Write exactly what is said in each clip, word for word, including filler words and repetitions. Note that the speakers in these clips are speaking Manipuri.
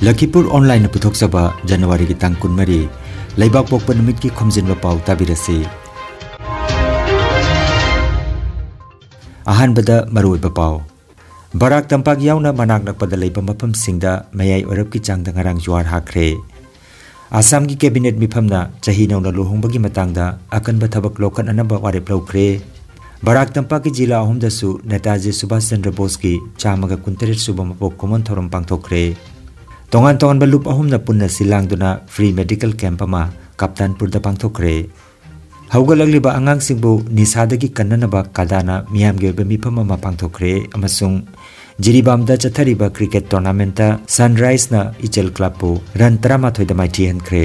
ꯂꯈꯤꯄꯨꯔ ꯑꯣꯟꯂꯥꯏꯟꯅ ꯄꯨꯊꯣꯛꯆꯕ ꯖꯅꯋꯥꯔꯤꯒꯤ ꯇꯥꯡ ꯀꯨꯟꯃꯔꯤ, ꯂꯩꯕꯥꯛ ꯄꯣꯛꯄ ꯅꯨꯃꯤꯠꯀꯤ ꯈꯣꯝꯖꯤꯟꯕ ꯄꯥꯎ ꯇꯥꯕꯤꯔꯁꯤ꯫ ꯑꯍꯥꯟꯕꯗ ꯃꯔꯨꯑꯣꯏꯕ ꯄꯥꯎ꯫ ꯕꯔꯥꯛ ꯇꯝꯄꯥꯛ ꯌꯥꯎꯅ ꯃꯅꯥꯛ ꯅꯛꯄꯗ ꯂꯩꯕ ꯃꯐꯝꯁꯤꯡꯗ ꯃꯌꯥꯏ ꯑꯣꯏꯔꯞꯀꯤ ꯆꯥꯡꯗ ꯉꯔꯥꯡ ꯖꯨꯋꯥꯔ ꯍꯥꯈ꯭ꯔꯦ꯫ ꯑꯁꯥꯝꯒꯤ ꯀꯦꯕꯤꯅꯦꯠ ꯃꯤꯐꯝꯅ ꯆꯍꯤ ꯅꯧꯅ ꯂꯨꯍꯣꯡꯕꯒꯤ ꯃꯇꯥꯡꯗ ꯑꯀꯟꯕ ꯊꯕꯛ ꯂꯧꯈꯠꯅꯅꯕ ꯋꯥꯔꯦꯞ ꯂꯧꯈ꯭ꯔꯦ꯫ ꯕꯔꯥꯛ ꯇꯝꯄꯥꯛꯀꯤ ꯖꯤꯂꯥ ꯑꯍꯨꯝꯗꯁꯨ ꯅꯦꯇꯥꯖꯤ ꯁꯨꯚꯥꯁ ꯆꯟꯗ꯭ꯔ ꯕꯣꯁꯀꯤ ꯆꯥꯝꯃꯒ ꯀꯨꯟꯇꯔꯦꯠ ꯁꯨꯕ ꯃꯄꯣꯛ ꯀꯨꯝꯑꯣꯟ ꯊꯧꯔꯝ ꯄꯥꯡꯊꯣꯛꯈ꯭ꯔꯦ꯫ ꯇꯣꯉꯥꯟ ꯇꯣꯉꯥꯟꯕ ꯂꯨꯞ ꯑꯍꯨꯝꯅ ꯄꯨꯟꯅ ꯁꯤꯜ ꯂꯥꯡꯗꯨꯅ ꯐ꯭ꯔꯤ ꯃꯦꯗꯤꯀꯦꯜ ꯀꯦꯝꯞ ꯑꯃ ꯀꯥꯞꯇꯥꯟꯄꯨꯔꯗ ꯄꯥꯡꯊꯣꯛꯈ꯭ꯔꯦ꯫ ꯍꯧꯒꯠꯂꯛꯂꯤꯕ ꯑꯉꯥꯡꯁꯤꯡꯕꯨ ꯅꯤꯁꯥꯗꯒꯤ ꯀꯟꯅꯅꯕ ꯀꯥꯗꯥꯅ ꯃꯤꯌꯥꯝꯒꯤ ꯑꯣꯏꯕ ꯃꯤꯐꯝ ꯑꯃ ꯄꯥꯡꯊꯣꯛꯈ꯭ꯔꯦ ꯑꯃꯁꯨꯡ ꯖꯤꯔꯤꯕꯥꯝꯗ ꯆꯠꯊꯔꯤꯕ ꯀ꯭ꯔꯤꯀꯦꯠ ꯇꯣꯔꯅꯥꯃꯦꯟꯠꯇ ꯁꯟꯔꯥꯏꯖꯅ ꯏꯆꯦꯜ ꯀ꯭ꯂꯕꯄꯨ ꯔꯟ ꯇꯔꯥꯃꯥꯊꯣꯏꯗ ꯃꯥꯏꯊꯤꯍꯟꯈ꯭ꯔꯦ꯫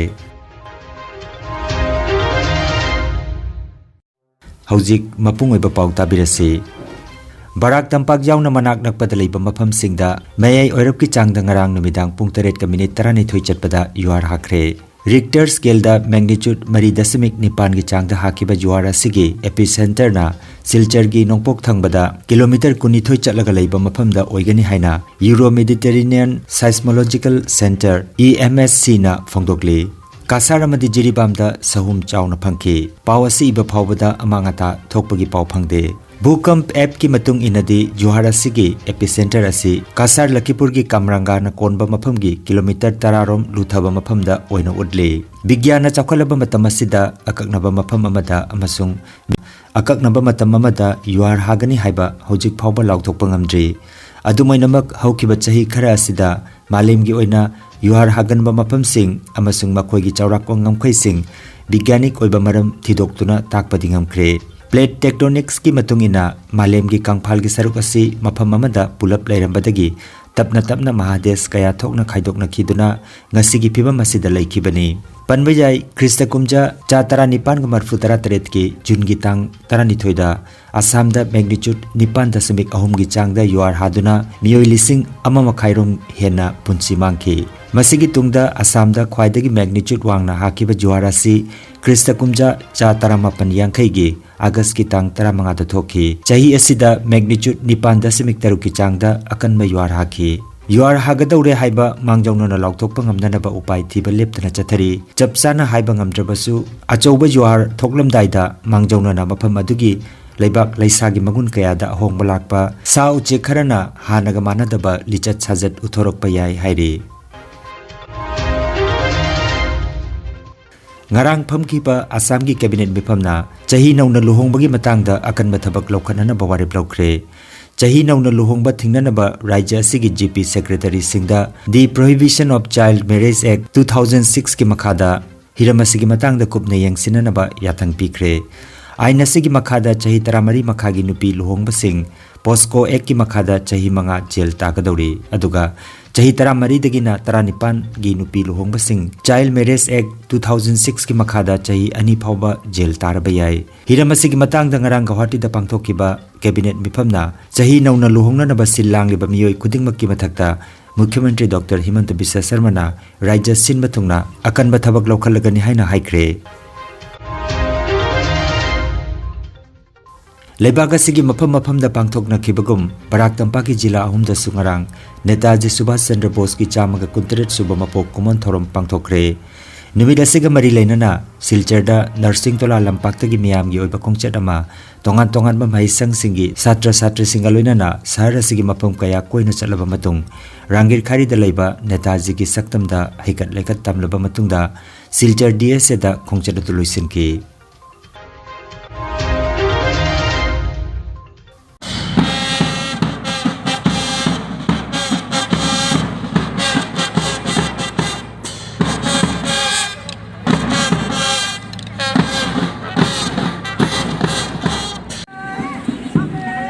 ꯍꯧꯖꯤꯛ ꯃꯄꯨꯡ ꯑꯣꯏꯕ ꯄꯥꯎ ꯇꯥꯕꯤꯔꯁꯤ꯫ ꯕꯔꯥꯛ ꯇꯝꯄꯥꯛ ꯌꯥꯎꯅ ꯃꯅꯥꯛ ꯅꯛꯄꯗ ꯂꯩꯕ ꯃꯐꯝꯁꯤꯡꯗ ꯃꯌꯥꯏ ꯑꯣꯏꯔꯞꯀꯤ ꯆꯥꯡꯗ ꯉꯔꯥꯡ ꯅꯨꯃꯤꯗꯥꯡ ꯄꯨꯡ ꯇꯔꯦꯠꯀ ꯃꯤꯅꯤꯠ ꯇꯔꯥꯅꯤꯊꯣꯏ ꯆꯠꯄꯗ ꯌꯨꯍꯥꯔ ꯍꯥꯈ꯭ꯔꯦ꯫ ꯔꯤꯛꯇꯔ ꯁ꯭ꯀꯦꯜꯗ ꯃꯦꯒꯅꯤꯆꯨꯠ ꯃꯔꯤ ꯗꯁꯃꯤꯛ ꯅꯤꯄꯥꯟꯒꯤ ꯆꯥꯡꯗ ꯍꯥꯈꯤꯕ ꯖꯨꯋꯥꯔ ꯑꯁꯤꯒꯤ ꯑꯦꯄꯤꯁꯦꯟꯇꯔꯅ ꯁꯤꯜꯆꯔꯒꯤ ꯅꯣꯡꯄꯣꯛ ꯊꯪꯕꯗ ꯀꯤꯂꯣꯃꯤꯇꯔ ꯀꯨꯟꯅꯤꯊꯣꯏ ꯆꯠꯂꯒ ꯂꯩꯕ ꯃꯐꯝꯗ ꯑꯣꯏꯒꯅꯤ ꯍꯥꯏꯅ Euro Mediterranean seismological centre, E M S ꯁꯤꯅ ꯐꯣꯡꯗꯣꯛꯂꯤ꯫ ꯀꯁꯥꯔ ꯑꯃꯗꯤ ꯖꯤꯔꯤꯕꯥꯝꯗ ꯁꯍꯨꯝ ꯆꯥꯎꯅ ꯐꯪꯈꯤ꯫ ꯄꯥꯎ ꯑꯁꯤ ꯏꯕ ꯐꯥꯎꯕꯗ ꯑꯃꯥꯡ ꯑꯇꯥ ꯊꯣꯛꯄꯒꯤ ꯄꯥꯎ ꯐꯪꯗꯦ꯫ ꯚꯨꯀꯝꯞ ꯑꯦꯞꯀꯤ ꯃꯇꯨꯡ ꯏꯟꯅꯗꯤ, ꯖꯨꯍꯥꯔ ꯑꯁꯤꯒꯤ ꯑꯦꯄꯤꯁꯦꯟꯇꯔ ꯑꯁꯤ ꯀꯁꯥꯔ ꯂꯈꯤꯄꯨꯔꯒꯤ ꯀꯥꯝꯔꯥꯡꯒꯥꯅ ꯀꯣꯟꯕ ꯃꯐꯝꯒꯤ ꯀꯤꯂꯣꯃꯤꯇꯔ ꯇꯔꯥ ꯔꯣꯝ ꯂꯨꯊꯕ ꯃꯐꯝꯗ ꯑꯣꯏꯅ ꯎꯠꯂꯤ꯫ ꯕꯤꯒ꯭ꯌꯥꯟꯅ ꯆꯥꯎꯈꯠꯂꯕ ꯃꯇꯝ ꯑꯁꯤꯗ ꯑꯀꯛꯅꯕ ꯃꯐꯝ ꯑꯃꯗ ꯑꯃꯁꯨꯡ ꯑꯀꯛꯅꯕ ꯃꯇꯝ ꯑꯃꯗ ꯌꯨꯍꯥꯔ ꯍꯥꯒꯅꯤ ꯍꯥꯏꯕ ꯍꯧꯖꯤꯛ ꯐꯥꯎꯕ ꯂꯥꯎꯊꯣꯛꯄ ꯉꯝꯗ꯭ꯔꯤ꯫ ꯑꯗꯨꯝ ꯑꯣꯏꯅꯃꯛ, ꯍꯧꯈꯤꯕ ꯆꯍꯤ ꯈꯔ ꯑꯁꯤꯗ ꯃꯥꯂꯦꯝꯒꯤ ꯑꯣꯏꯅ ꯌꯨꯍꯥꯔ ꯍꯥꯒꯟꯕ ꯃꯐꯝꯁꯤꯡ ꯑꯃꯁꯨꯡ ꯃꯈꯣꯏꯒꯤ ꯆꯥꯎꯔꯥꯛꯄ ꯉꯝꯈꯩꯁꯤꯡ ꯕꯤꯒ꯭ꯌꯥꯅꯤꯛ ꯑꯣꯏꯕ ꯃꯔꯝ ꯊꯤꯗꯣꯛꯇꯨꯅ ꯇꯥꯛꯄꯗꯤ ꯉꯝꯈ꯭ꯔꯦ꯫ ꯄ꯭ꯂꯦꯠ ꯇꯦꯛꯇꯣꯅꯤꯛꯁꯀꯤ ꯃꯇꯨꯡ ꯏꯟꯅ, ꯃꯥꯂꯦꯝꯒꯤ ꯀꯪꯐꯥꯜꯒꯤ ꯁꯔꯨꯛ ꯑꯁꯤ ꯃꯐꯝ ꯑꯃꯗ ꯄꯨꯂꯞ ꯂꯩꯔꯝꯕꯗꯒꯤ ꯇꯞꯅ ꯇꯞꯅ ꯃꯍꯥꯗꯦꯁ ꯀꯌꯥ ꯊꯣꯛꯅ ꯈꯥꯏꯗꯣꯛꯅꯈꯤꯗꯨꯅ ꯉꯁꯤꯒꯤ ꯐꯤꯕꯝ ꯑꯁꯤꯗ ꯂꯩꯈꯤꯕꯅꯤ꯫ ꯄꯟꯕ ꯌꯥꯏ, ꯈ꯭ꯔꯤꯁꯇ ꯀꯨꯝꯖꯥ ꯆꯥ ꯇꯔꯥꯅꯤꯄꯥꯟꯒ ꯃꯔꯐꯨ ꯇꯔꯥ ꯇꯔꯦꯠꯀꯤ ꯖꯨꯟꯒꯤ ꯇꯥꯡ ꯇꯔꯥꯅꯤꯊꯣꯏꯗ ꯑꯁꯥꯝꯗ ꯃꯦꯒꯅꯤꯆꯨꯠ ꯅꯤꯄꯥꯟ ꯗꯁꯃꯤꯛ ꯑꯍꯨꯝꯒꯤ ꯆꯥꯡꯗ ꯌꯨꯍꯥꯔ ꯍꯥꯗꯨꯅ ꯃꯤꯑꯣꯏ ꯂꯤꯁꯤꯡ ꯑꯃ ꯃꯈꯥꯏ ꯔꯣꯝ ꯍꯦꯟꯅ ꯄꯨꯟꯁꯤ ꯃꯥꯡꯈꯤ꯫ ꯃꯁꯤꯒꯤ ꯇꯨꯡꯗ ꯑꯁꯥꯝꯗ ꯈ꯭ꯋꯥꯏꯗꯒꯤ ꯃꯦꯒꯅꯤꯆꯨꯠ ꯋꯥꯡꯅ ꯍꯥꯈꯤꯕ ꯖꯨꯍꯥꯔ ꯑꯁꯤ ꯈ꯭ꯔꯤꯁꯇ ꯀꯨꯝꯖꯥ ꯆꯥ ꯇꯔꯥꯃꯥꯄꯟ ꯌꯥꯡꯈꯩꯒꯤ ꯑꯥꯒꯁꯀꯤ ꯇꯥꯡ ꯇꯔꯥꯃꯉꯥꯗ ꯊꯣꯛꯈꯤ꯫ ꯆꯍꯤ ꯑꯁꯤꯗ ꯃꯦꯒꯅꯤꯆꯨꯠ ꯅꯤꯄꯥꯟ ꯗꯁꯃꯤꯛ ꯇꯔꯨꯛꯀꯤ ꯆꯥꯡꯗ ꯑꯀꯟꯕ ꯌꯨꯍꯥꯔ ꯍꯥꯈꯤ꯫ ꯌꯨꯍꯥꯔ ꯍꯥꯒꯗꯧꯔꯦ ꯍꯥꯏꯕ ꯃꯥꯡꯖꯧꯅꯅ ꯂꯥꯎꯊꯣꯛꯄ ꯉꯝꯅꯅꯕ ꯎꯄꯥꯏ ꯊꯤꯕ ꯂꯦꯞꯇꯅ ꯆꯠꯊꯔꯤ꯫ ꯆꯞ ꯆꯥꯅ ꯍꯥꯏꯕ ꯉꯝꯗ꯭ꯔꯕꯁꯨ, ꯑꯆꯧꯕ ꯌꯨꯍꯥꯔ ꯊꯣꯛꯂꯝꯗꯥꯏꯗ ꯃꯥꯡꯖꯧꯅꯅ ꯃꯐꯝ ꯑꯗꯨꯒꯤ ꯂꯩꯕꯥꯛ ꯂꯩꯁꯥꯒꯤ ꯃꯒꯨꯟ ꯀꯌꯥꯗ ꯑꯍꯣꯡꯕ ꯂꯥꯛꯄ, ꯁꯥ ꯎꯆꯦꯛ ꯈꯔꯅ ꯍꯥꯟꯅꯒ ꯃꯥꯟꯅꯗꯕ ꯂꯤꯆꯠ ꯁꯥꯖꯠ ꯎꯠꯊꯣꯔꯛꯄ ꯌꯥꯏ ꯍꯥꯏꯔꯤ꯫ ꯉꯔꯥꯡ ꯐꯝꯈꯤꯕ ꯑꯁꯥꯝꯒꯤ ꯀꯦꯕꯤꯅꯦꯠ ꯃꯤꯐꯝꯅ ꯆꯍꯤ ꯅꯧꯅ ꯂꯨꯍꯣꯡꯕꯒꯤ ꯃꯇꯥꯡꯗ ꯑꯀꯟꯕ ꯊꯕꯛ ꯂꯧꯈꯠꯅꯅꯕ ꯋꯥꯔꯦꯞ ꯂꯧꯈ꯭ꯔꯦ꯫ ꯆꯍꯤ ꯅꯧꯅ ꯂꯨꯍꯣꯡꯕ ꯊꯤꯡꯅꯅꯕ ꯔꯥꯖ꯭ꯌ ꯑꯁꯤꯒꯤ ꯖꯤ ꯄꯤ ꯁꯦꯀ꯭ꯔꯦꯇꯔꯤꯁꯤꯡꯗ The Prohibition of Child Marriage Act two thousand six ꯀꯤ ꯃꯈꯥꯗ ꯍꯤꯔꯝ ꯑꯁꯤꯒꯤ ꯃꯇꯥꯡꯗ ꯀꯨꯞꯅ ꯌꯦꯡꯁꯤꯟꯅꯅꯕ ꯌꯥꯊꯪ ꯄꯤꯈ꯭ꯔꯦ꯫ ꯑꯥꯏꯟ ꯑꯁꯤꯒꯤ ꯃꯈꯥꯗ ꯆꯍꯤ ꯇꯔꯥꯃꯔꯤ ꯃꯈꯥꯒꯤ ꯅꯨꯄꯤ ꯂꯨꯍꯣꯡꯕꯁꯤꯡ ꯄꯣꯁꯀꯣ ꯑꯦꯛꯀꯤ ꯃꯈꯥꯗ ꯆꯍꯤ ꯃꯉꯥ ꯖꯦꯜ ꯇꯥꯒꯗꯧꯔꯤ꯫ ꯑꯗꯨꯒ ꯆꯍꯤ ꯇꯔꯥꯃꯔꯤꯗꯒꯤꯅ ꯇꯔꯥꯅꯤꯄꯥꯟꯒꯤ ꯅꯨꯄꯤ ꯂꯨꯍꯣꯡꯕꯁꯤꯡ Child Marriage Act two thousand six ꯀꯤ ꯃꯈꯥꯗ ꯆꯍꯤ ꯑꯅꯤ ꯐꯥꯎꯕ ꯖꯦꯜ ꯇꯥꯔꯕ ꯌꯥꯏ꯫ ꯍꯤꯔꯝ ꯑꯁꯤꯒꯤ ꯃꯇꯥꯡꯗ ꯉꯔꯥꯡ ꯒꯧꯍꯥꯇꯤꯗ ꯄꯥꯡꯊꯣꯛꯈꯤꯕ ꯀꯦꯕꯤꯅꯦꯠ ꯃꯤꯐꯝꯅ ꯆꯍꯤ ꯅꯧꯅ ꯂꯨꯍꯣꯡꯅꯅꯕ ꯁꯤꯜ ꯂꯥꯡꯂꯤꯕ ꯃꯤꯑꯣꯏ ꯈꯨꯗꯤꯡꯃꯛꯀꯤ ꯃꯊꯛꯇ ꯃꯨꯈ꯭ꯌ ꯃꯟꯇ꯭ꯔꯤ ꯗꯣꯛꯇꯔ ꯍꯤꯃꯟꯇ ꯕꯤꯁ꯭ꯋ ꯁꯔꯃꯅ ꯔꯥꯖ꯭ꯌ ꯁꯤꯟꯕ ꯊꯨꯡꯅ ꯑꯀꯟꯕ ꯊꯕꯛ ꯂꯧꯈꯠꯂꯒꯅꯤ ꯍꯥꯏꯅ ꯍꯥꯏꯈ꯭ꯔꯦ꯫ ꯂꯩꯕꯥꯛ ꯑꯁꯤꯒꯤ ꯃꯐꯝ ꯃꯐꯝꯗ ꯄꯥꯡꯊꯣꯛꯅꯈꯤꯕꯒꯨꯝ ꯕꯔꯥꯛ ꯇꯝꯄꯥꯛꯀꯤ ꯖꯤꯂꯥ ꯑꯍꯨꯝꯗꯁꯨ ꯉꯔꯥꯡ ꯅꯦꯇꯥꯖꯤ ꯁꯨꯚꯥꯁ ꯆꯟꯗ꯭ꯔ ꯕꯣꯁꯀꯤ ꯆꯥꯝꯃꯒ ꯀꯨꯟꯇꯔꯦꯠ ꯁꯨꯕ ꯃꯄꯣꯛ ꯀꯨꯝꯑꯣꯟ ꯊꯧꯔꯝ ꯄꯥꯡꯊꯣꯛꯈ꯭ꯔꯦ꯫ ꯅꯨꯃꯤꯠ ꯑꯁꯤꯒ ꯃꯔꯤ ꯂꯩꯅꯅ ꯁꯤꯜꯆꯔꯗ ꯅꯔꯁꯤꯡ ꯇꯣꯂꯥ ꯂꯝꯄꯥꯛꯇꯒꯤ ꯃꯤꯌꯥꯝꯒꯤ ꯑꯣꯏꯕ ꯈꯣꯡꯆꯠ ꯑꯃ ꯇꯣꯉꯥꯟ ꯇꯣꯉꯥꯟꯕ ꯃꯍꯩꯁꯪꯁꯤꯡꯒꯤ ꯁꯥꯇ꯭ꯔ ꯁꯥꯇ꯭ꯔꯤꯁꯤꯡꯒ ꯂꯣꯏꯅꯅ ꯁꯍꯔ ꯑꯁꯤꯒꯤ ꯃꯐꯝ ꯀꯌꯥ ꯀꯣꯏꯅ ꯆꯠꯂꯕ ꯃꯇꯨꯡ ꯔꯥꯡꯒꯤꯔꯈꯥꯔꯤꯗ ꯂꯩꯕ ꯅꯦꯇꯥꯖꯤꯒꯤ ꯁꯛꯇꯝꯗ ꯍꯩꯀꯠ ꯂꯩꯀꯠ ꯇꯝꯂꯕ ꯃꯇꯨꯡꯗ ꯁꯤꯜꯆꯔ ꯗꯤ ꯑꯦꯁ ꯑꯦꯗ ꯈꯣꯡꯆꯠ ꯑꯗꯨ ꯂꯣꯏꯁꯤꯟꯈꯤ꯫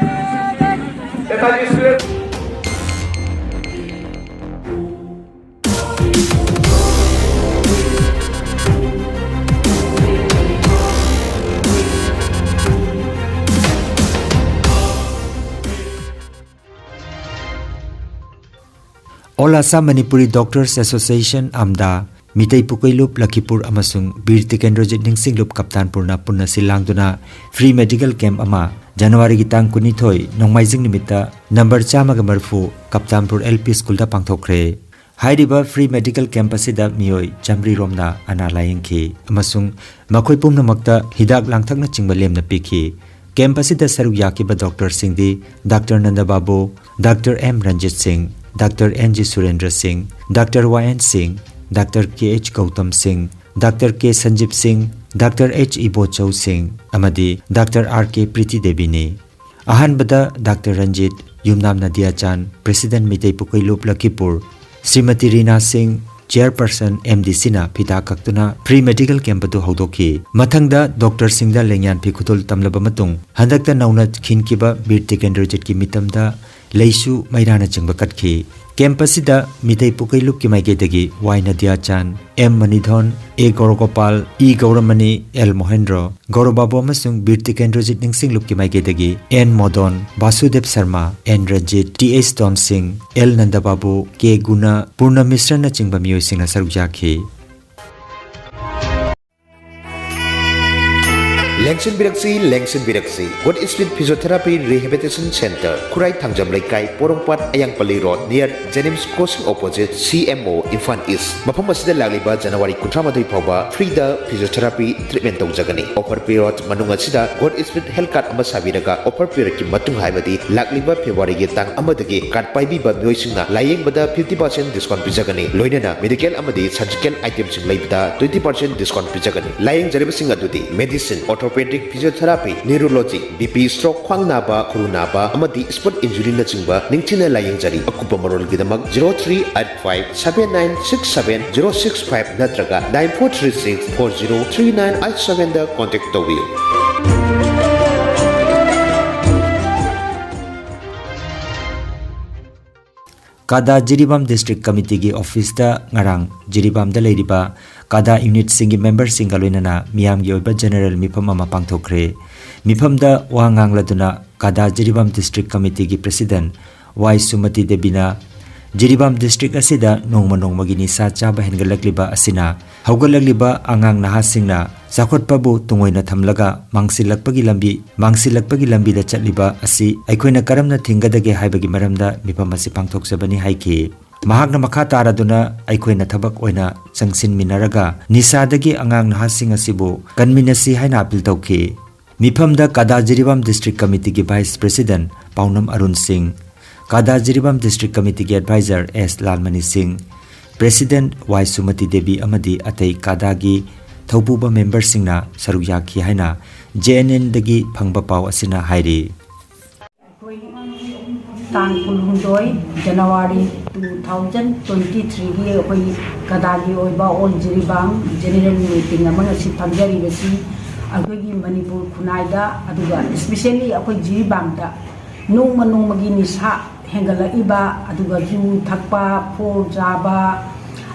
All Assam Manipuri Doctors Association, ꯑꯝꯗꯥ, Meitei ꯄꯨꯀꯩꯂꯨꯞ ꯂꯈꯤꯄꯨꯔ ꯑꯃꯁꯨꯡ ꯕꯤꯔ ꯇꯤꯀꯦꯟꯗ꯭ꯔꯖꯤꯠ ꯅꯤꯡꯁꯤꯡꯂꯨꯞ ꯀꯞꯇꯥꯟꯄꯨꯔꯅ ꯄꯨꯟꯅ ꯁꯤꯜ ꯂꯥꯡꯗꯨꯅ free medical camp ꯑꯃ ꯖꯅꯋꯥꯔꯤꯒꯤ ꯇꯥꯡ ꯀꯨꯟꯅꯤꯊꯣꯏ, ꯅꯣꯡꯃꯥꯏꯖꯤꯡ ꯅꯨꯃꯤꯠꯇ ꯅꯝꯕꯔ ꯆꯥꯝꯃꯒ ꯃꯔꯤꯐꯨ ꯀꯞꯇꯥꯟꯄꯨꯔ L P Schoolꯗ ꯄꯥꯡꯊꯣꯛꯈ꯭ꯔꯦ꯫ ꯍꯥꯏꯔꯤꯕ free medical camp ꯑꯁꯤꯗ ꯃꯤꯑꯣꯏ ꯆꯥꯃꯔꯤ ꯔꯣꯝꯅ ꯑꯅꯥ ꯂꯥꯌꯦꯡꯈꯤ ꯑꯃꯁꯨꯡ ꯃꯈꯣꯏ ꯄꯨꯝꯅꯃꯛꯇ ꯍꯤꯗꯥꯛ ꯂꯥꯡꯊꯛꯅꯆꯤꯡꯕ ꯂꯦꯝꯅ ꯄꯤꯈꯤ꯫ Camp ꯑꯁꯤꯗ ꯁꯔꯨꯛ ꯌꯥꯈꯤꯕ doctorꯁꯤꯡꯗꯤ Doctor ꯅꯟꯗ ꯕꯥꯕꯨ, Doctor M ꯔꯟꯖꯤꯠ ꯁꯤꯡ, Doctor N G ꯁꯨꯔꯦꯟꯗ꯭ꯔ ꯁꯤꯡ, Doctor Y N ꯁꯤꯡ, Doctor K H ꯒꯧꯇꯝ ꯁꯤꯡ, Doctor K ꯁꯟꯖꯤꯞ ꯁꯤꯡ, Doctor H ꯏꯕꯣꯆꯧ ꯁꯤꯡ ꯑꯃꯗꯤ Doctor R K ꯄ꯭ꯔꯤꯇꯤ ꯗꯦꯕꯤꯅꯤ꯫ ꯑꯍꯥꯟꯕꯗ Doctor ꯔꯟꯖꯤꯠ, ꯌꯨꯝꯅꯥꯝ ꯅꯗꯤꯌꯥ ꯆꯥꯟ, President ꯃꯤꯇꯩ ꯄꯨꯀꯩꯂꯨꯞ ꯂꯈꯤꯄꯨꯔ, ꯁ꯭ꯔꯤꯃꯇꯤ ꯔꯤꯅꯥ ꯁꯤꯡ, Chairperson M D Cꯅ ꯐꯤꯗꯥ ꯀꯛꯇꯨꯅ free medical camp ꯑꯗꯨ ꯍꯧꯗꯣꯛꯈꯤ꯫ ꯃꯊꯪꯗ doctorꯁꯤꯡꯗ ꯂꯦꯡꯌꯥꯟ ꯐꯤ ꯈꯨꯗꯣꯜ ꯇꯝꯂꯕ ꯃꯇꯨꯡ, ꯍꯟꯗꯛꯇ ꯅꯧꯅ ꯈꯤꯟꯈꯤꯕ ꯕꯤꯔ ꯇꯤꯀꯦꯟꯗ꯭ꯔꯖꯤꯠꯀꯤ ꯃꯤꯇꯝꯗ ꯂꯩꯁꯨ ꯃꯩꯔꯥꯅꯆꯤꯡꯕ ꯀꯠꯈꯤ꯫ Camp ꯑꯁꯤꯗ ꯃꯤꯇꯩ ꯄꯨꯀꯩꯂꯨꯞꯀꯤ ꯃꯥꯏꯀꯩꯗꯒꯤ Y Nadiya Chan, M Manidhon, A Gourgopal, E Gourmani, L Mohendro, ꯒꯧꯔꯕꯥꯕꯨ ꯑꯃꯁꯨꯡ ꯕꯤꯔ ꯇꯤꯀꯦꯟꯗ꯭ꯔꯖꯤꯠ ꯅꯤꯡꯁꯤꯡꯂꯨꯞꯀꯤ ꯃꯥꯏꯀꯩꯗꯒꯤ N Modon, Basudev Sharma, N Ranjit, T H Dhon Singh, L ꯅꯟꯗꯕꯥꯕꯨ, ꯀꯦ ꯒꯨꯅ, ꯄꯨꯔꯅ ꯃꯤꯁ꯭ꯔꯅꯆꯤꯡꯕ ꯃꯤꯑꯣꯏꯁꯤꯡꯅ ꯁꯔꯨꯛ ꯌꯥꯈꯤ꯫ ꯂꯦꯡꯁꯤꯟꯕꯤꯔꯛꯁꯤ, ꯂꯦꯡꯁꯤꯟꯕꯤꯔꯛꯁꯤ꯫ God Speed Physiotherapy Rehabilitation Center, Khurai Thangjam Leikai, Porompat, Ayangpalli road, near Jenims Crossing, opposite C M O, Imphal east. ꯃꯐꯝ ꯑꯁꯤꯗ ꯂꯥꯛꯂꯤꯕ ꯖꯅꯋꯥꯔꯤ ꯀꯨꯟꯊ꯭ꯔꯥ ꯃꯥꯊꯣꯏ ꯐꯥꯎꯕ free ꯗ physiotherapy treatment ꯇꯧꯖꯒꯅꯤ꯫ Offer period ꯃꯅꯨꯡ ꯑꯁꯤꯗ God Speed Health Card ꯑꯃ ꯁꯥꯕꯤꯔꯒ, offer period ꯀꯤ ꯃꯇꯨꯡ ꯍꯥꯏꯕꯗꯤ ꯂꯥꯛꯂꯤꯕ ꯐꯦꯕ꯭ꯔꯨꯋꯥꯔꯤꯒꯤ ꯇꯥꯡ ꯑꯃꯗꯒꯤ card ꯄꯥꯏꯕꯤꯕ ꯃꯤꯑꯣꯏꯁꯤꯡꯅ ꯂꯥꯌꯦꯡꯕꯗ fifty percent discount ꯄꯤꯖꯒꯅꯤ꯫ ꯂꯣꯏꯅꯅ medical ꯑꯃꯗꯤ surgical item ꯁꯤꯡ ꯂꯩꯕꯗ twenty percent discount ꯄꯤꯖꯒꯅꯤ꯫ ꯂꯥꯌꯦꯡꯖꯔꯤꯕꯁꯤꯡ ꯑꯗꯨꯗꯤ medicine, orthopedic, physiotherapy, neurology, B P, stroke, ꯈ꯭ꯋꯥꯡ ꯅꯥꯕ, ꯈꯨꯔꯨ ꯅꯥꯕ ꯑꯃꯗꯤ sport injury ꯅꯆꯤꯡꯕ ꯅꯤꯡꯊꯤꯅ ꯂꯥꯌꯦꯡꯖꯔꯤ꯫ ꯑꯀꯨꯞꯄ ꯃꯔꯣꯜꯒꯤꯗꯃꯛ zero three eight five seven nine six seven zero six five ꯅꯠꯇ꯭ꯔꯒ nine four three six four zero three nine eight seven ꯗ contact ꯇꯧꯕꯤꯌꯨ꯫ ꯀꯥꯗꯥ ꯖꯤꯔꯤꯕꯥꯝ District Committee ꯒꯤ office ꯇ ꯉꯔꯥꯡ ꯖꯤꯔꯤꯕꯥꯝꯗ ꯂꯩꯔꯤꯕ ꯀꯥꯗꯥ unit ꯁꯤꯡꯒꯤ member ꯁꯤꯡꯒ ꯂꯣꯏꯅꯅ ꯃꯤꯌꯥꯝꯒꯤ ꯑꯣꯏꯕ general ꯃꯤꯐꯝ ꯑꯃ ꯄꯥꯡꯊꯣꯛꯈ꯭ꯔꯦ꯫ ꯃꯤꯐꯝꯗ ꯋꯥ ꯉꯥꯡꯂꯗꯨꯅ ꯀꯥꯗꯥ ꯖꯤꯔꯤꯕꯥꯝ District Committee ꯒꯤ President ꯋꯥꯏ ꯁꯨꯃꯇꯤ ꯗꯦꯕꯤꯅ ꯖꯤꯔꯤꯕꯥꯝ ꯗꯤꯁꯇ꯭ꯔꯤꯛ ꯑꯁꯤꯗ ꯅꯣꯡꯃ ꯅꯣꯡꯃꯒꯤ ꯅꯤꯁꯥ ꯆꯥꯕ ꯍꯦꯟꯒꯠꯂꯛꯂꯤꯕ ꯑꯁꯤꯅ ꯍꯧꯒꯠꯂꯛꯂꯤꯕ ꯑꯉꯥꯡ ꯅꯍꯥꯁꯤꯡꯅ ꯆꯥꯎꯈꯠꯄꯕꯨ ꯇꯨꯡꯑꯣꯏꯅ ꯊꯝꯂꯒ ꯃꯥꯡꯁꯤꯜꯂꯛꯄꯒꯤ ꯂꯝꯕꯤ, ꯃꯥꯡꯁꯤꯜꯂꯛꯄꯒꯤ ꯂꯝꯕꯤꯗ ꯆꯠꯂꯤꯕ ꯑꯁꯤ ꯑꯩꯈꯣꯏꯅ ꯀꯔꯝꯅ ꯊꯤꯡꯒꯗꯒꯦ ꯍꯥꯏꯕꯒꯤ ꯃꯔꯝꯗ ꯃꯤꯐꯝ ꯑꯁꯤ ꯄꯥꯡꯊꯣꯛꯆꯕꯅꯤ ꯍꯥꯏꯈꯤ꯫ ꯃꯍꯥꯛꯅ ꯃꯈꯥ ꯇꯥꯔꯗꯨꯅ ꯑꯩꯈꯣꯏꯅ ꯊꯕꯛ ꯑꯣꯏꯅ ꯆꯪꯁꯤꯟꯃꯤꯟꯅꯔꯒ ꯅꯤꯁꯥꯗꯒꯤ ꯑꯉꯥꯡ ꯅꯍꯥꯁꯤꯡ ꯑꯁꯤꯕꯨ ꯀꯟꯃꯤꯟꯅꯁꯤ ꯍꯥꯏꯅ ꯑꯄꯤꯜ ꯇꯧꯈꯤ꯫ ꯃꯤꯐꯝꯗ ꯀꯗꯥ Jiribam district ꯀꯃꯤꯇꯤꯒꯤ vice president ꯄꯥꯎꯅꯝ Arun ꯁꯤꯡ, ꯀꯗꯥ ꯖꯤꯔꯤꯕꯥꯝ ꯗꯤꯁꯇ꯭ꯔꯤꯛ ꯀꯃꯤꯇꯤꯒꯤ ꯑꯦꯗꯚꯥꯏꯖꯔ ꯑꯦꯁ ꯂꯥꯜꯃꯅꯤ ꯁꯤꯡ, ꯄ꯭ꯔꯦꯁꯤꯗꯦꯟꯠ ꯋꯥꯏ ꯁꯨꯃꯇꯤ ꯗꯦꯕꯤ ꯑꯃꯗꯤ ꯑꯇꯩ ꯀꯗꯥꯒꯤ ꯊꯧꯄꯨꯕ ꯃꯦꯝꯕꯔꯁꯤꯡꯅ ꯁꯔꯨꯛ ꯌꯥꯈꯤ ꯍꯥꯏꯅ ꯖꯦ ꯑꯦꯟ ꯑꯦꯟꯗꯒꯤ ꯐꯪꯕ ꯄꯥꯎ ꯑꯁꯤꯅ ꯍꯥꯏꯔꯤ꯫ ꯑꯩꯈꯣꯏ ꯇꯥꯡ ꯀꯨꯟꯍꯨꯝꯗꯣꯏ ꯖꯅꯋꯥꯔꯤ ꯇꯨ ꯊꯥꯎꯖꯟ ꯇ꯭ꯋꯦꯟꯇꯤ ꯊ꯭ꯔꯤꯒꯤ ꯑꯩꯈꯣꯏ ꯀꯗꯥꯒꯤ ꯑꯣꯏꯕ ꯑꯣꯜ ꯖꯤꯔꯤꯕꯥꯝ ꯖꯦꯅꯦꯔꯦꯜ ꯃꯤꯇꯤꯡ ꯑꯃ ꯉꯁꯤ ꯐꯝꯖꯔꯤꯕꯁꯤ ꯑꯩꯈꯣꯏꯒꯤ ꯃꯅꯤꯄꯨꯔ ꯈꯨꯟꯅꯥꯏꯗ, ꯑꯗꯨꯒ ꯏꯁꯄꯤꯁꯦꯜꯂꯤ ꯑꯩꯈꯣꯏ ꯖꯤꯔꯤꯕꯥꯝꯗ ꯅꯣꯡꯃ ꯅꯣꯡꯃꯒꯤ ꯅꯤꯁꯥ ꯍꯦꯟꯒꯠꯂꯛꯏꯕ, ꯑꯗꯨꯒ ꯌꯨ ꯊꯛꯄ, ꯐꯣꯔ ꯆꯥꯕ,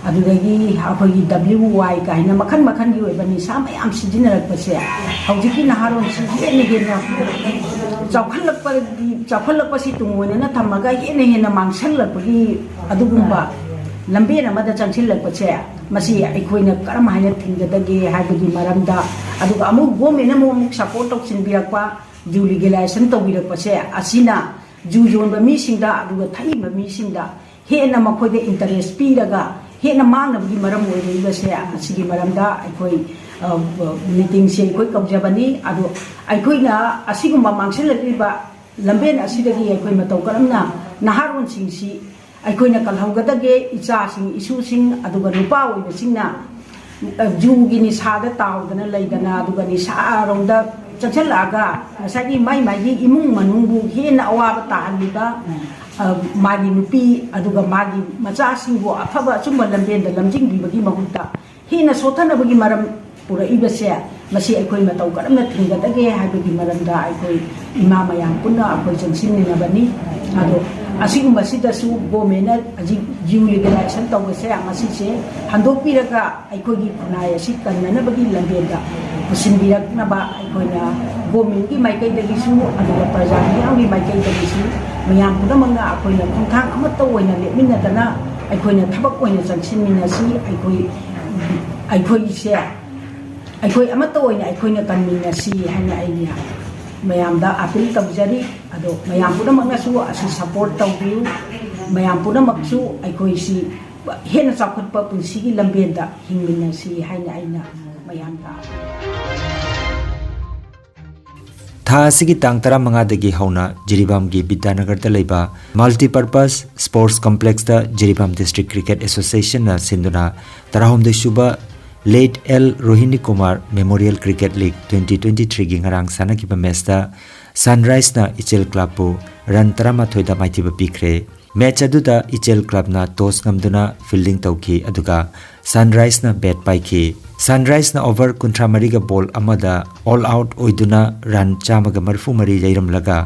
ꯑꯗꯨꯗꯒꯤ ꯑꯩꯈꯣꯏꯒꯤ ꯗꯕ꯭ꯂꯤꯎ ꯋꯥꯏ ꯀꯥꯏꯅ ꯃꯈꯜ ꯃꯈꯜꯒꯤ ꯑꯣꯏꯕ ꯅꯤꯁꯥ ꯃꯌꯥꯝ ꯁꯤꯖꯤꯟꯅꯔꯛꯄꯁꯦ ꯍꯧꯖꯤꯛꯀꯤ ꯅꯍꯥꯔꯣꯟꯁꯤ ꯍꯦꯟꯅ ꯍꯦꯟꯅ ꯆꯥꯎꯈꯠꯂꯛꯄꯒꯤ, ꯆꯥꯎꯈꯠꯂꯛꯄꯁꯤ ꯇꯨꯡ ꯑꯣꯏꯅꯅ ꯊꯝꯃꯒ ꯍꯦꯟꯅ ꯍꯦꯟꯅ ꯃꯥꯡꯁꯤꯜꯂꯛꯄꯒꯤ ꯑꯗꯨꯒꯨꯝꯕ ꯂꯝꯕꯦꯟ ꯑꯃꯗ ꯆꯪꯁꯤꯜꯂꯛꯄꯁꯦ, ꯃꯁꯤ ꯑꯩꯈꯣꯏꯅ ꯀꯔꯝ ꯍꯥꯏꯅ ꯊꯤꯡꯒꯗꯒꯦ ꯍꯥꯏꯕꯒꯤ ꯃꯔꯝꯗ, ꯑꯗꯨꯒ ꯑꯃꯨꯛ ꯒꯣꯔꯃꯦꯟꯅ ꯑꯃꯨꯛ ꯑꯃꯨꯛ ꯁꯄꯣꯔꯠ ꯇꯧꯁꯤꯟꯕꯤꯔꯛꯄ, ꯖꯨ ꯂꯤꯒꯦꯂꯥꯏꯖꯦꯁꯟ ꯇꯧꯕꯤꯔꯛꯄꯁꯦ, ꯑꯁꯤꯅ ꯖꯨ ꯌꯣꯟꯕ ꯃꯤꯁꯤꯡꯗ ꯑꯗꯨꯒ ꯊꯛꯏꯕ ꯃꯤꯁꯤꯡꯗ ꯍꯦꯟꯅ ꯃꯈꯣꯏꯗ ꯏꯟꯇꯔꯦꯁ ꯄꯤꯔꯒ ꯍꯦꯟꯅ ꯃꯥꯡꯅꯕꯒꯤ ꯃꯔꯝ ꯑꯣꯏꯔꯛꯏꯕꯁꯦ, ꯑꯁꯤꯒꯤ ꯃꯔꯝꯗ ꯑꯩꯈꯣꯏ, ꯑ, ꯃꯤꯇꯤꯡꯁꯦ ꯑꯩꯈꯣꯏ ꯀꯧꯖꯕꯅꯤ꯫ ꯑꯗꯣ ꯑꯩꯈꯣꯏꯅ ꯑꯁꯤꯒꯨꯝꯕ ꯃꯥꯡꯁꯤꯜꯂꯛꯂꯤꯕ ꯂꯝꯕꯦꯟ ꯑꯁꯤꯗꯒꯤ ꯑꯩꯈꯣꯏ ꯃꯇꯧ ꯀꯔꯝꯅ ꯅꯍꯥꯔꯣꯟꯁꯤꯡꯁꯤ ꯑꯩꯈꯣꯏꯅ ꯀꯜꯍꯧꯒꯗꯒꯦ, ꯏꯆꯥꯁꯤꯡ, ꯏꯁꯨꯁꯤꯡ, ꯑꯗꯨꯒ ꯅꯨꯄꯥ ꯑꯣꯏꯕꯁꯤꯡꯅ, ꯑ, ꯖꯨꯒꯤ ꯅꯤꯁꯥꯗ ꯇꯥꯎꯗꯅ ꯂꯩꯗꯅ, ꯑꯗꯨꯒ ꯅꯤꯁꯥꯔꯣꯝꯗ ꯆꯪꯁꯤꯜꯂꯛꯑꯒ ꯉꯁꯥꯏꯒꯤ ꯃꯥꯏ ꯃꯥꯏꯒꯤ ꯏꯃꯨꯡ ꯃꯅꯨꯡꯕꯨ ꯍꯦꯟꯅ ꯑꯋꯥꯕ ꯇꯥꯍꯜꯂꯤꯕ, ꯑ, ꯃꯥꯒꯤ ꯅꯨꯄꯤ, ꯑꯗꯨꯒ ꯃꯥꯒꯤ ꯃꯆꯥꯁꯤꯡꯕꯨ ꯑꯐꯕ ꯑꯆꯨꯝꯕ ꯂꯝꯕꯦꯟꯗ ꯂꯝꯖꯤꯡꯕꯤꯕꯒꯤ ꯃꯍꯨꯠꯇ ꯍꯦꯟꯅ ꯁꯣꯠꯊꯅꯕꯒꯤ ꯃꯔꯝ ꯄꯨꯔꯛꯏꯕꯁꯦ, ꯃꯁꯤ ꯑꯩꯈꯣꯏ ꯃꯇꯧ ꯀꯔꯝꯅ ꯊꯤꯡꯒꯗꯒꯦ ꯍꯥꯏꯕꯒꯤ ꯃꯔꯝꯗ ꯑꯩꯈꯣꯏ ꯏꯃꯥ ꯃꯌꯥꯝ ꯄꯨꯟꯅ ꯑꯩꯈꯣꯏ ꯆꯪꯁꯤꯟꯃꯤꯟꯅꯕꯅꯤ꯫ ꯑꯗꯣ ꯑꯁꯤꯒꯨꯝꯕꯁꯤꯗꯁꯨ ꯒꯣꯔꯃꯦꯟꯅ ꯍꯧꯖꯤꯛ ꯖꯨ ꯂꯤꯒꯦꯂꯥꯏꯖꯦꯁꯟ ꯇꯧꯕꯁꯦ, ꯃꯁꯤꯁꯦ ꯍꯟꯗꯣꯛꯄꯤꯔꯒ ꯑꯩꯈꯣꯏꯒꯤ ꯈꯨꯟꯅꯥꯏ ꯑꯁꯤ ꯀꯟꯅꯅꯕꯒꯤ ꯂꯝꯕꯦꯟꯗ ꯄꯨꯁꯤꯟꯕꯤꯔꯛꯅꯕ ꯑꯩꯈꯣꯏꯅ ꯒꯣꯔꯃꯦꯟꯒꯤ ꯃꯥꯏꯀꯩꯗꯒꯤꯁꯨ, ꯑꯗꯨꯒ ꯄ꯭ꯔꯖꯥ ꯃꯤꯌꯥꯝꯒꯤ ꯃꯥꯏꯀꯩꯗꯒꯤꯁꯨ ꯃꯌꯥꯝ ꯄꯨꯝꯅꯃꯛꯅ ꯑꯩꯈꯣꯏꯅ ꯈꯣꯡꯊꯥꯡ ꯑꯃꯠꯇ ꯑꯣꯏꯅ ꯂꯦꯞꯃꯤꯟꯅꯗꯅ ꯑꯩꯈꯣꯏꯅ ꯊꯕꯛ ꯑꯣꯏꯅ ꯆꯪꯁꯤꯟꯃꯤꯟꯅꯁꯤ꯫ ꯑꯩꯈꯣꯏ, ꯑꯩꯈꯣꯏꯁꯦ, ꯑꯩꯈꯣꯏ ꯑꯃꯠꯇ ꯑꯣꯏꯅ ꯑꯩꯈꯣꯏꯅ ꯀꯟꯃꯤꯟꯅꯁꯤ ꯍꯥꯏꯅ ꯑꯩꯅ ꯃꯌꯥꯝꯗ ꯑꯥꯄꯤꯜ ꯇꯧꯖꯔꯤ꯫ ꯑꯗꯣ ꯃꯌꯥꯝ ꯄꯨꯝꯅꯃꯛꯅꯁꯨ ꯑꯁꯤ ꯁꯄꯣꯔꯠ ꯇꯧꯕꯤꯌꯨ꯫ ꯃꯌꯥꯝ ꯄꯨꯝꯅꯃꯛꯁꯨ ꯑꯩꯈꯣꯏꯁꯤ ꯍꯦꯟꯅ ꯆꯥꯎꯈꯠꯄ ꯄꯨꯟꯁꯤꯒꯤ ꯂꯝꯕꯦꯟꯗ ꯍꯤꯡꯃꯤꯟꯅꯁꯤ ꯍꯥꯏꯅ ꯑꯩꯅ ꯃꯌꯥꯝꯗ ꯊꯥ ꯑꯁꯤꯒꯤ ꯇꯥꯡ ꯇꯔꯥꯃꯉꯥꯗꯒꯤ ꯍꯧꯅ ꯖꯤꯔꯤꯕꯥꯝꯒꯤ ꯕꯤꯗ꯭ꯌꯥꯅꯒꯔꯗ ꯂꯩꯕ Multipurpose Sports Complexꯇ Jiribam District Cricket Associationꯅ ꯁꯤꯟꯗꯨꯅ ꯇꯔꯥꯍꯨꯝꯗꯣꯏ ꯁꯨꯕ Late L Rohini Kumar Memorial Cricket League twenty twenty-threeꯒꯤ ꯉꯔꯥꯡ ꯁꯥꯟꯅꯈꯤꯕ matchꯇ Sunriseꯅ ꯏꯆꯦꯜ Clubꯄꯨ run ꯇꯔꯥꯃꯥꯊꯣꯏꯗ ꯃꯥꯏꯊꯤꯕ ꯄꯤꯈ꯭ꯔꯦ꯫ Match ꯑꯗꯨꯗ ꯏꯆꯦꯜ Clubꯅ toss ꯉꯝꯗꯨꯅ fielding ꯇꯧꯈꯤ, ꯑꯗꯨꯒ Sunriseꯅ bat ꯄꯥꯏꯈꯤ꯫ Sunriseꯅ over ꯀꯨꯟꯊ꯭ꯔꯥ ꯃꯔꯤꯒ ball ꯑꯃꯗ all out ꯑꯣꯏꯗꯨꯅ run ꯆꯥꯝꯃꯒ ꯃꯔꯤꯐꯨ ꯃꯔꯤ ꯌꯩꯔꯝꯂꯒ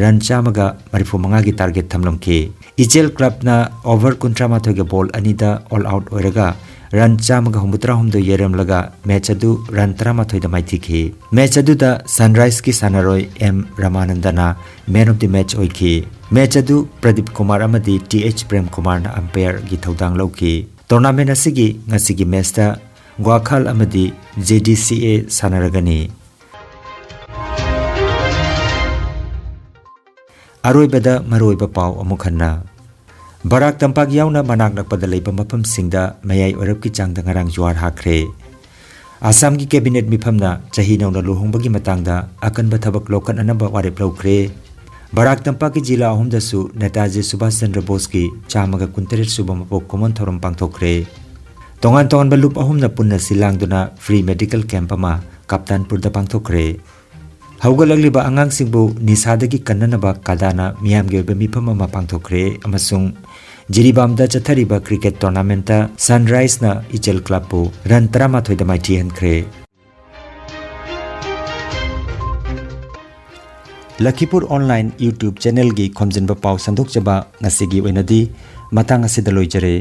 run ꯆꯥꯝꯃꯒ ꯃꯔꯤꯐꯨ ꯃꯉꯥꯒꯤ target ꯊꯝꯂꯝꯈꯤ꯫ ꯏꯆꯦꯜ Clubꯅ over ꯀꯨꯟꯊ꯭ꯔꯥ ꯃꯥꯊꯣꯏꯒ ball ꯑꯅꯤꯗ all out ꯑꯣꯏꯔꯒ run ꯆꯥꯝꯃꯒ ꯍꯨꯝꯐꯨꯇꯔꯥ ꯍꯨꯝꯗꯣꯏ ꯌꯩꯔꯝꯂꯒ match ꯑꯗꯨ run ꯇꯔꯥꯃꯥꯊꯣꯏꯗ ꯃꯥꯏꯊꯤꯈꯤ꯫ Match ꯑꯗꯨꯗ Sunriseꯀꯤ ꯁꯥꯟꯅꯔꯣꯏ M ꯔꯃꯥꯅꯟꯗꯅ man of the match ꯑꯣꯏꯈꯤ꯫ Match ꯑꯗꯨ ꯄ꯭ꯔꯗꯤꯞ ꯀꯨꯃꯥꯔ ꯑꯃꯗꯤ ꯇꯤ ꯑꯩꯆ ꯄ꯭ꯔꯦꯝ ꯀꯨꯃꯥꯔꯅ umpireꯒꯤ ꯊꯧꯗꯥꯡ ꯂꯧꯈꯤ꯫ Tournament ꯑꯁꯤꯒꯤ ꯉꯁꯤꯒꯤ matchꯇ ꯒ꯭ꯋꯥꯈꯥꯜ ꯑꯃꯗꯤ ꯖꯦ ꯗꯤ ꯁꯤ ꯑꯦ ꯁꯥꯟꯅꯔꯒꯅꯤ꯫ ꯑꯔꯣꯏꯕꯗ ꯃꯔꯨꯑꯣꯏꯕ ꯄꯥꯎ ꯑꯃꯨꯛ ꯍꯟꯅ꯫ ꯕꯔꯥꯛ ꯇꯝꯄꯥꯛ ꯌꯥꯎꯅ ꯃꯅꯥꯛ ꯅꯛꯄꯗ ꯂꯩꯕ ꯃꯐꯝꯁꯤꯡꯗ ꯃꯌꯥꯏ ꯑꯣꯏꯔꯞꯀꯤ ꯆꯥꯡꯗ ꯉꯔꯥꯡ ꯖꯨꯋꯥꯔ ꯍꯥꯈ꯭ꯔꯦ꯫ ꯑꯁꯥꯝꯒꯤ cabinet ꯃꯤꯐꯝꯅ ꯆꯍꯤ ꯅꯧꯅ ꯂꯨꯍꯣꯡꯕꯒꯤ ꯃꯇꯥꯡꯗ ꯑꯀꯟꯕ ꯊꯕꯛ ꯂꯧꯈꯠꯅꯅꯕ ꯋꯥꯔꯦꯞ ꯂꯧꯈ꯭ꯔꯦ꯫ ꯕꯔꯥꯛ ꯇꯝꯄꯥꯛꯀꯤ ꯖꯤꯂꯥ ꯑꯍꯨꯝꯗꯁꯨ ꯅꯦꯇꯥꯖꯤ ꯁꯨꯚꯥꯁ ꯆꯟꯗ꯭ꯔ ꯕꯣꯁꯀꯤ ꯆꯥꯝꯃꯒ ꯀꯨꯟꯇꯔꯦꯠ ꯁꯨꯕ ꯃꯄꯣꯛ ꯀꯨꯝꯑꯣꯟ ꯊꯧꯔꯝ ꯄꯥꯡꯊꯣꯛꯈ꯭ꯔꯦ꯫ ꯇꯣꯉꯥꯟ ꯇꯣꯉꯥꯟꯕ ꯂꯨꯞ ꯑꯍꯨꯝꯅ ꯄꯨꯟꯅ ꯁꯤꯜ ꯂꯥꯡꯗꯨꯅ free medical camp ꯑꯃ ꯀꯥꯞꯇꯥꯟꯄꯨꯔꯗ ꯄꯥꯡꯊꯣꯛꯈ꯭ꯔꯦ꯫ ꯍꯧꯒꯠꯂꯛꯂꯤꯕ ꯑꯉꯥꯡꯁꯤꯡꯕꯨ ꯅꯤꯁꯥꯗꯒꯤ ꯀꯟꯅꯅꯕ ꯀꯥꯗꯥꯅ ꯃꯤꯌꯥꯝꯒꯤ ꯑꯣꯏꯕ ꯃꯤꯐꯝ ꯑꯃ ꯄꯥꯡꯊꯣꯛꯈ꯭ꯔꯦ ꯑꯃꯁꯨꯡ ꯖꯤꯔꯤꯕꯥꯝꯗ ꯆꯠꯊꯔꯤꯕ cricket tournamentꯇ Sunriseꯅ ꯏꯆꯦꯜ Clubꯄꯨ run ꯇꯔꯥꯃꯥꯊꯣꯏꯗ ꯃꯥꯏꯊꯤꯍꯟꯈ꯭ꯔꯦ꯫ ꯂꯈꯤꯄꯨꯔ online YouTube channelꯒꯤ ꯈꯣꯝꯖꯤꯟꯕ ꯄꯥꯎ ꯁꯟꯗꯣꯛꯆꯕ ꯉꯁꯤꯒꯤ ꯑꯣꯏꯅꯗꯤ ꯃꯇꯥꯡ ꯑꯁꯤꯗ ꯂꯣꯏꯖꯔꯦ꯫